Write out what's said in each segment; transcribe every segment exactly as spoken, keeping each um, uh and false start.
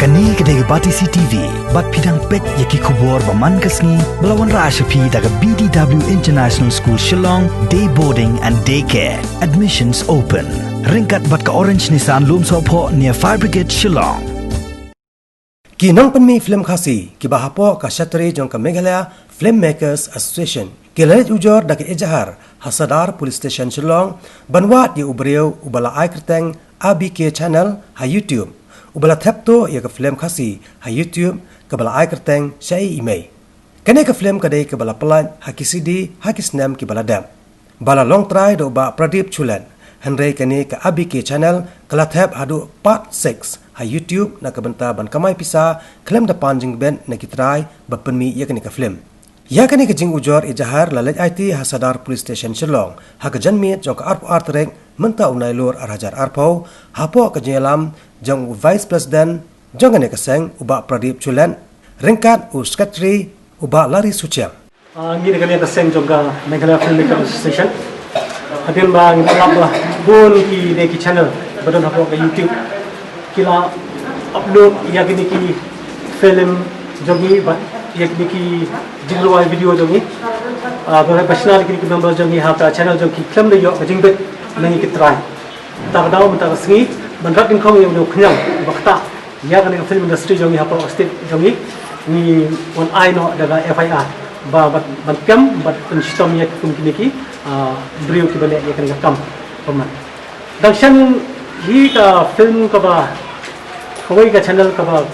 Kane ka dei ka Batesi T V, bad phi dang peit ïa ki khubor ba man ka sngi, ba la wanrah sha phi da ka B D W International School Shillong, Day Boarding and Day Care. Admissions open. Ryngkat bad ka Orange Nissan Lumsohphoh near Fire Brigade Shillong. Ki nongpynmih film Khasi, kiba hapoh ka shatri jong ka Meghalaya Filmmakers Association, ki la leit ujor da ka ejahar ha Sadar Police Station Shillong, ban wad ïa u briew uba la ai kyrteng A B K Channel ha YouTube, uba la thep tuh ïa ka film Khasi ha YouTube, kaba la ai kyrteng Shaei i Mei. Kane ka film ka dei kaba la pyllait ha ki CD ha ki snem kiba la dep. Ba la long trai da u Bah Pradip Chulent. Hynrei kane ka A B K Channel ka la thep haduh part six ha YouTube na ka bynta ban kamai pisa khlem da pan jingbit na ki trai ba pynmih ïa kane ka film. Ïa kane ka jingujor ejahar la leit aiti ha Sadar Police Station Shillong ha ka janmiet jong ka arphew ar tarik mynta u Nailur ar hajar arphew, hapoh ka jingïalam jong u Vice President jong kane ka seng, u Bah Pradip Chulent, ryngkat u Secretary, u Bah Larry Suchiang. Ah, ngi na kane ka seng jong ka Meghalaya Filmmakers Association, hadien ba ngi la lap ba bun kine ki channel ba don hapoh ka YouTube ki la upload ïa kine ki film jong ngi bad ïa kine ki jingrwai video jong ngi. Ah, ba, ba shna kine ki member jong ngi ha ka channel jong ki khlem da ïoh ka jingbit na ngi ki trai. Mynta ka daw, mynta ka sngi, ban rat nyngkong ïa u khñiang ba ktah ïa kane ka film industry jong ngi hapoh state jong ngi, ngi wan ai noh da ka F I R ba, ba ban kem bad pynshitom ïa ki kum kine ki, ah, briew kiba leh ïa kane ka kam bymman. Dang shen hi ka film kaba, kawei ka channel kaba,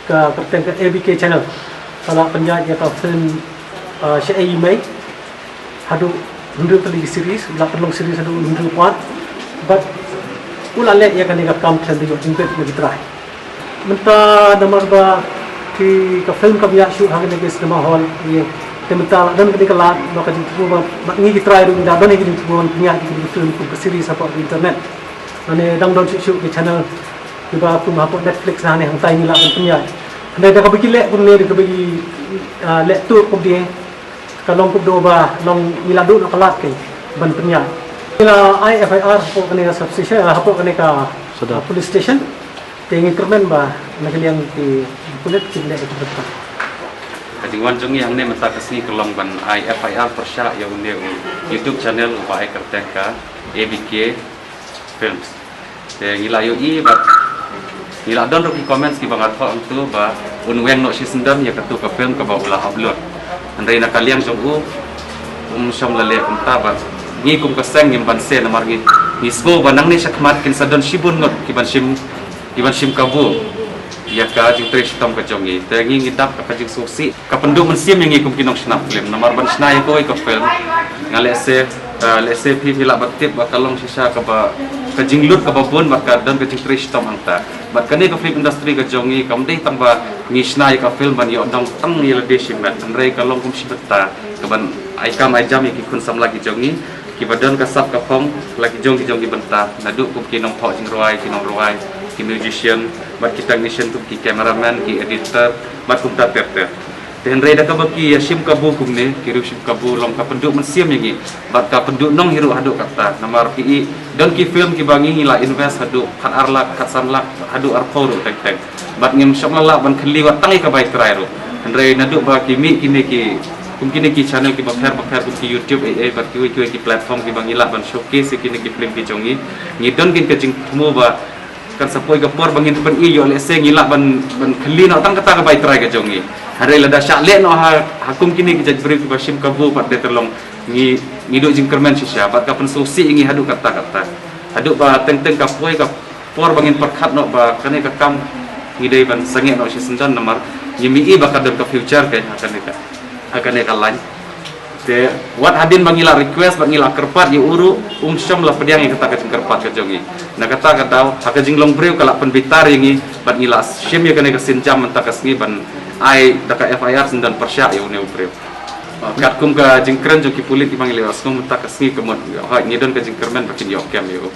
ka, ka kyrteng ka A B K channel, ka la pynïaid ïa ka film, ah, Shaei i Mei haduh hynriew tylli ki series, la pynlong series haduh hynriew part. Bad u la leh ïa kane ka kam khlem da ïoh jingbit na ki trai. Mynta namar ba ki, ka film kam ïaid shuh ha kane ka cinema hall, ïa, te mynta la don kane ka lad, ba ka jingthmu ba, ba ngi ki trai ruh ngi da don ïa ka jingthmu ban pynïaid ïa kane ka film kum ka series hapoh internet. Lane dang don shuh shuh ki channel kiba kum hapoh Netflix, hangne hangtai ngi lah ban pynïaid. Hynrei da kaba ki leh kumne, da kaba ki, ah, leh tuh kumne, ka long kumto ba long ngi la duh noh ka lad keiñ ban pynïaid. Ngi la ai F I R hapoh kane ka sub station, ah, hapoh kane ka, Sadar, ah, police station. Te ngi kyrmen ba na ka liang ki pulit kin leh ka bynta. Ka jingwan jong ngi hangne mynta ka sngi ka long ban ai F I R pyrshah ïa une u YouTube channel uba ai kyrteng ka A B K Films. Te ngi la ïohi bad ngi la don ruh ki comments kiba nga thoh hangto ba un weng noh shisyndon ïa kato ka film kaba u la upload. Hynrei na ka liang jong u, um shym la leh kumta bad ngi kum ka seng ngim banse namar ngi, ngi sngew ba nangne shakhmat kin sa don shibun ngut kiban shim, kiban shim kabu ïa ka jingtrei shitom ka jong ngi. Te ngi, ngi dap ka jingsngewsih. Ka pynduh mynsiem ïa ngi kum ki nongshna film namar ban shna ïa kawei ka film. Nga lehse, eh, lehse phi, phi lah ban tip ba ka long shisha kaba, ka jinglut kaba bun bad ka don ka jingtrei shitom hangta. Bad kane ka film industry ka jong ngi kam dei tang ba ngi shna ïa ka film ban ïoh nong tang ïa lade shimet. Hynrei ka long kum shi bynta kaban ai kam ai jam ïa ki khun samla ki jong ngi, kiba don ka sap ka phong la ki jong ki jong ki bynta, naduh kum ki nongthoh jingrwai, ki nongrwai, ki musician, bad ki technician kum ki cameraman, ki editor, bad kumta ter ter. Te hynrei da kaba ki ïa shim kabu kumne, ki riew shim kabu, long ka pynduh mynsiem ïa ngi bad ka pynduh nong hi ruh haduh katta. Namar phi i, don ki film kiba ngi, ngi la invest haduh khat ar lak, khat san lak, haduh arphew ruh teng teng. Bad ngim shym la lah ban kylli wat tang ïa ka bai trai ruh. Hynrei naduh ba ki mih kine ki, kum kine ki channel kiba pher ba pher, kum ki YouTube, eh, eh, bad kiwei kiwei ki platform kiba ngi lah ban showcase ïa kine ki film ki jong ngi, ngi don kin ka jingthmu ba kan sa poi ka por ba ngin pyni ïoh lehse ngi lah ban, ban kylli noh tang kata ka bai trai ka jong ngi. Hynrei lada shah leh noh ha, ha kum kine ki jait briew kiba shim kabu pat dei, te long ngi, ngi duh jingkyrmen shisha bad ka pynsngewsih ïa ngi haduh katta katta. Haduh ba teng teng ka poi ka por ba ngin pyrkhat noh ba kane ka kam ngi dei ban sangeh noh shisyndon namar ngim i ba ka don ka future ka ha kane ka, ha kane ka line. Te wat hadien ba ngi la request bad ngi la kyrpad ïa u ruh, um shym la pdiang ïa kata ka jingkyrpad ka jong ngi. Na kata ka daw ha ka jinglong briew ka la pynbitar ïa ngi bad ngi la shim ïa kane ka sienjam mynta ka sngi ban ai da ka F I R syndon pyrshah ïa une u briew. Katkum ka jingkren jong ki pulit kiba ngi la ïohsngew mynta ka sngi, ka mut hooid ngi don ka jingkyrmen ba kin ïoh kem ïa u.